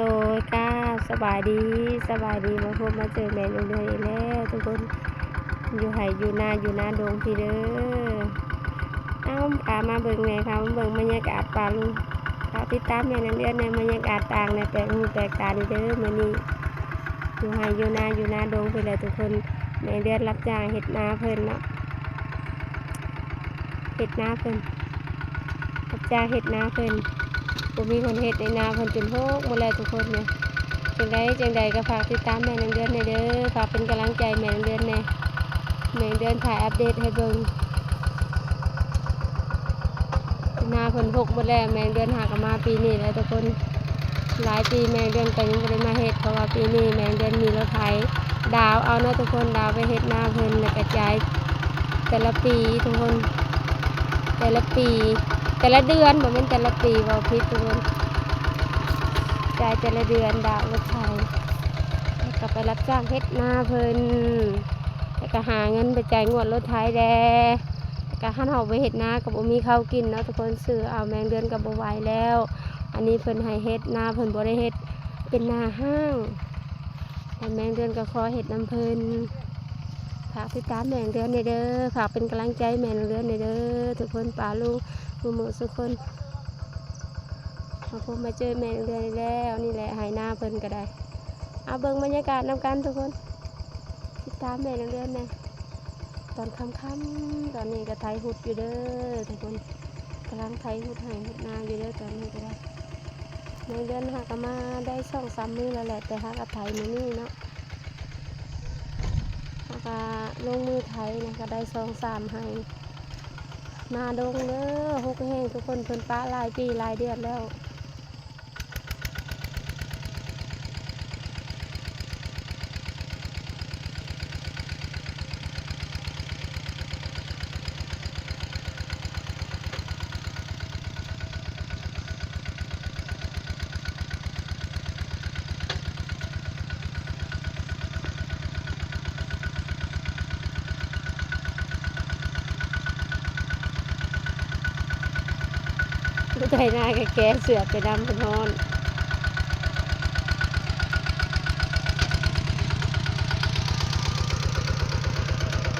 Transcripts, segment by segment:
ໂດຍ ກາບສະບາຍດີ ສະບາຍດີ ມາພົບມາເຈີແມ່ນ້ອງເດືອນອີກແລ້ວທຸກຄົນ ຢູ່ໄຮ່ຢູ່ນາ ຢູ່ນາດົງພີ້ເດີ. ເອົາ ພາມາເບິ່ງແດ່ ພາມາເບິ່ງບັນຍາກາດປ່າລຸງ ຝາກຕິດຕາມແມ່ນ້ອງເດືອນແດ່ ບັນຍາກາດຕ່າງແດ່ ແປກຫູແປກຕາເດີ ມື້ນີ້ຢູ່ໄຮ່ຢູ່ນາ ຢູ່ນາດົງພີ້ແຫຼະທຸກຄົນ. ແມ່ນ້ອງເດືອນຮັບຈ້າງເຮັດນາເພິ່ນເນາະ ເຮັດນາເພິ່ນ ຮັບຈ້າງເຮັດນາເພິ່ນ ບໍ່ມີຄົນເຮັດໃນນາເພິ່ນ ຈົນຫົກໝົດແລ້ວທຸກຄົນເນຍ. ຈັ່ງໃດຈັ່ງໃດກໍຝາກຕິດຕາມແມ່ນ້ອງເດືອນແດ່ເດີ ຝາກເປັນກຳລັງໃຈແມ່ນ້ອງເດືອນແດ່. ແມ່ນ້ອງເດືອນຖ່າຍອັບເດດໃຫ້ເບິ່ງ ນາເພິ່ນຫົກໝົດແລ້ວ ແມ່ນ້ອງເດືອນຫາກໍມາປີນີ້ແຫຼະທຸກຄົນ. ຫຼາຍປີແມ່ນ້ອງເດືອນກໍຍັງບໍ່ໄດ້ມາເຮັດ ເພາະວ່າປີນີ້ແມ່ນ້ອງເດືອນມີລົດໄຖ ດາວເອົາເນາະທຸກຄົນ ດາວໄປເຮັດນາເພິ່ນ ແລ້ວກະຈ່າຍແຕ່ລະປີທຸກຄົນ ແຕ່ລະປີ ແຕ່ລະເດືອນ ບໍ່ແມ່ນແຕ່ລະປີ ເວົ້າຜິດທຸກຄົນ ຈ່າຍແຕ່ລະເດືອນ ດາວລົດໄຖ ແລ້ວກະໄປຮັບຈ້າງເຮັດນາເພິ່ນ ແລ້ວກະຫາເງິນໄປຈ່າຍງວດລົດໄຖແດ່. ກະຄັນເຮົາບໍ່ເຮັດນາກໍບໍ່ມີເຂົ້າກິນເນາະທຸກຄົນ ຊື້ເອົາແມ່ນ້ອງເດືອນກໍບໍ່ໄຫວແລ້ວ. ອັນນີ້ເພິ່ນໃຫ້ເຮັດນາ ເພິ່ນບໍ່ໄດ້ເຮັດ ເປັນນາຮ້າງ ແລ້ວແມ່ນ້ອງເດືອນກໍຂໍເຮັດນຳເພິ່ນ. ຝາກຕິດຕາມແມ່ນ້ອງເດືອນແດ່ເດີ ຝາກເປັນກຳລັງໃຈແມ່ນ້ອງເດືອນແດ່ເດີ ທຸກຄົນ ປາລຸງໝູ່ໆ ສຸກຄົນ. ມາພົບມາເຈີແມ່ນ້ອງເດືອນອີກແລ້ວ ນີ້ແຫຼະໄຮ່ນາເພິ່ນກໍໄດ້. ເອົາ ເບິ່ງບັນຍາກາດນຳກັນທຸກຄົນ ຕິດຕາມແມ່ນ້ອງເດືອນແດ່. ຕອນຄ່ຳໆ ຕອນນີ້ກໍໄຖຫຸດຢູ່ເດີທຸກຄົນ ກຳລັງໄຖຫຸດໄຮ່ຫຸດນາຢູ່ເດີ ຕອນນີ້ກໍໄດ້. ແມ່ນ້ອງເດືອນຫາກໍມາໄດ້ສອງສາມມື້ແລ້ວແຫຼະ ແຕ່ຫາກໍໄຖມື້ນີ້ເນາະ ຫາກໍລົງມືໄຖນະ ກໍໄດ້ສອງສາມໄຮ່ ນາດົງເດີ ຮົກແຮງທຸກຄົນ ເພິ່ນປະຫຼາຍປີຫຼາຍເດືອນແລ້ວ. ຜູ້ໄຖນາກໍແກ່ເສື້ອໄປນຳ ເພິ່ນຮ້ອນ.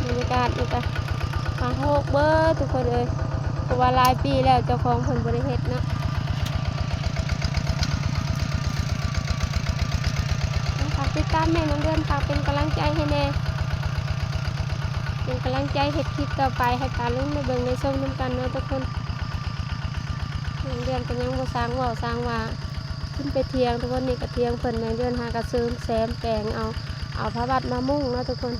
ບັນຍາກາດມັນກະມາໂຮກເບີດທຸກຄົນເອີຍ ເພາະວ່າຫຼາຍປີແລ້ວເຈົ້າຂອງເພິ່ນບໍ່ໄດ້ເຮັດເນາະ. ຝາກຕິດຕາມແມ່ນ້ອງເດືອນ ຝາກເປັນກຳລັງໃຈໃຫ້ແດ່ ເປັນກຳລັງໃຈເຮັດຄລິບຕໍ່ໄປໃຫ້ປາລຸງໄດ້ເບິ່ງໄດ້ຊົມນຳກັນເນາະທຸກຄົນ. ແມ່ນ້ອງເດືອນກໍຍັງບໍ່ຊ່າງເວົ້າຊ່າງວ່າ ຂຶ້ນໄປຖຽງທຸກຄົນ ນີ້ກະຖຽງເພິ່ນ ແມ່ນ້ອງເດືອນຫາກະເສີມແຊມແປງເອົາ ເອົາຜ້າວັດມາມຸງເນາະທຸກຄົນ.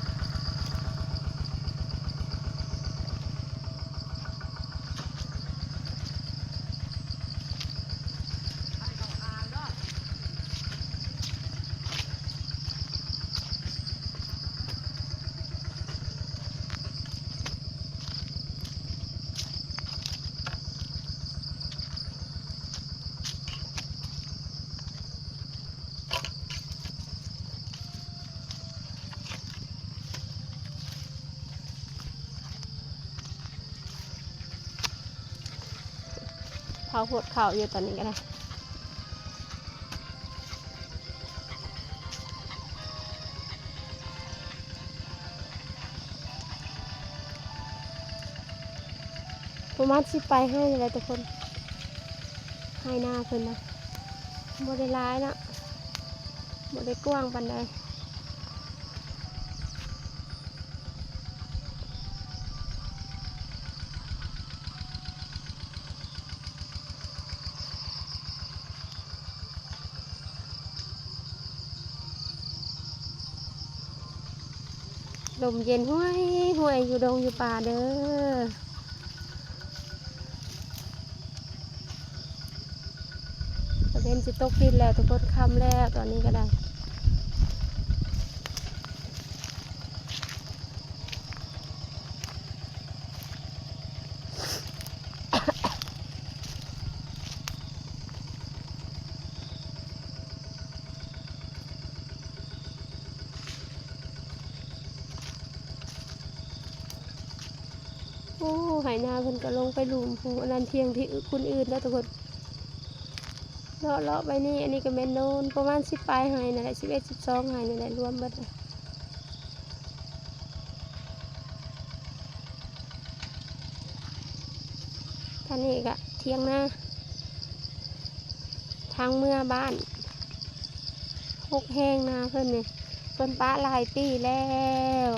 ເຜົາໂພດເຂົ້າຢູ່ຕອນນີ້ກໍໄດ້ ປະມານສິບປາຍໄຮ່ນີ້ແຫຼະທຸກຄົນ ໄຮ່ນາເພິ່ນນະ ບໍ່ໄດ້ຫຼາຍເນາະ ບໍ່ໄດ້ກວ້າງປານໃດ. ລົມເຢັນຫ້ວຍໆ ຢູ່ດົງຢູ່ປ່າເດີ. ຕາເວັນຊິຕົກດິນແລ້ວທຸກຄົນ ຄ່ຳແລ້ວຕອນນີ້ກໍໄດ້. ໂອ້ ໄຮ່ນາເພິ່ນກໍລົງໄປລຸ່ມ ຜູ້ອັນນັ້ນຖຽງທີ່ຄົນອື່ນເດີທຸກຄົນ. ເລາະໆ ໄປນີ້ ອັນນີ້ກໍແມ່ນໂນນ ປະມານສິບປາຍໄຮ່ນັ້ນແຫຼະ ສິບເອັດ ສິບສອງໄຮ່ນັ້ນແຫຼະ ລວມເບິດ. ທາງນີ້ກະຖຽງນາ ທາງເມືອບ້ານ ຮົກແຮງນາເພິ່ນນີ້ ເພິ່ນປະຫຼາຍປີແລ້ວ.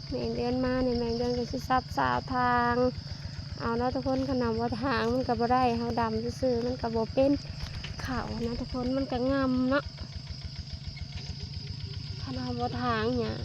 ແມງເດືອນມານີ້ ແມງເດືອນກໍຊິສັບສາວທາງເອົາເນາະທຸກຄົນ. ຄັນເຮົາບໍ່ຖາງມັນກໍບໍ່ໄດ້ ເຮົາດຳຊື່ໆ ມັນກໍບໍ່ເປັນເຂົ້ານະທຸກຄົນ ມັນກໍງຳເນາະ ຄັນເຮົາບໍ່ຖາງຫຍັງ.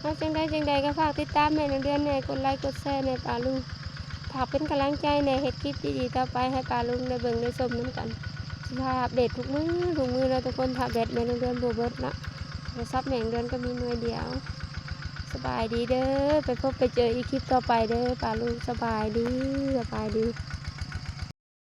ວ່າຈັ່ງໃດຈັ່ງໃດກໍຝາກຕິດຕາມແມ່ນາງເດືອນແດ່ ກົດໄລກົດແຊແດ່ປ້າລຸງ ຝາກເປັນກຳລັງໃຈແດ່ ເຮັດຄລິບດີໆຕໍ່ໄປໃຫ້ປ້າລຸງໄດ້ເບິ່ງໄດ້ຊົມນຳກັນ. ຊິພາອັບເດດທຸກມື້ທຸກມື້ເນາະທຸກຄົນ ຖ້າແບັດແມ່ນາງເດືອນບໍ່ເບິດເນາະ. ໂທລະສັບແມ່ນາງເດືອນກໍມີໜ່ວຍດຽວ. ສະບາຍດີເດີ ໄປພົບໄປເຈີອີກຄລິບຕໍ່ໄປເດີປ້າລຸງ. ສະບາຍດີ ສະບາຍດີ.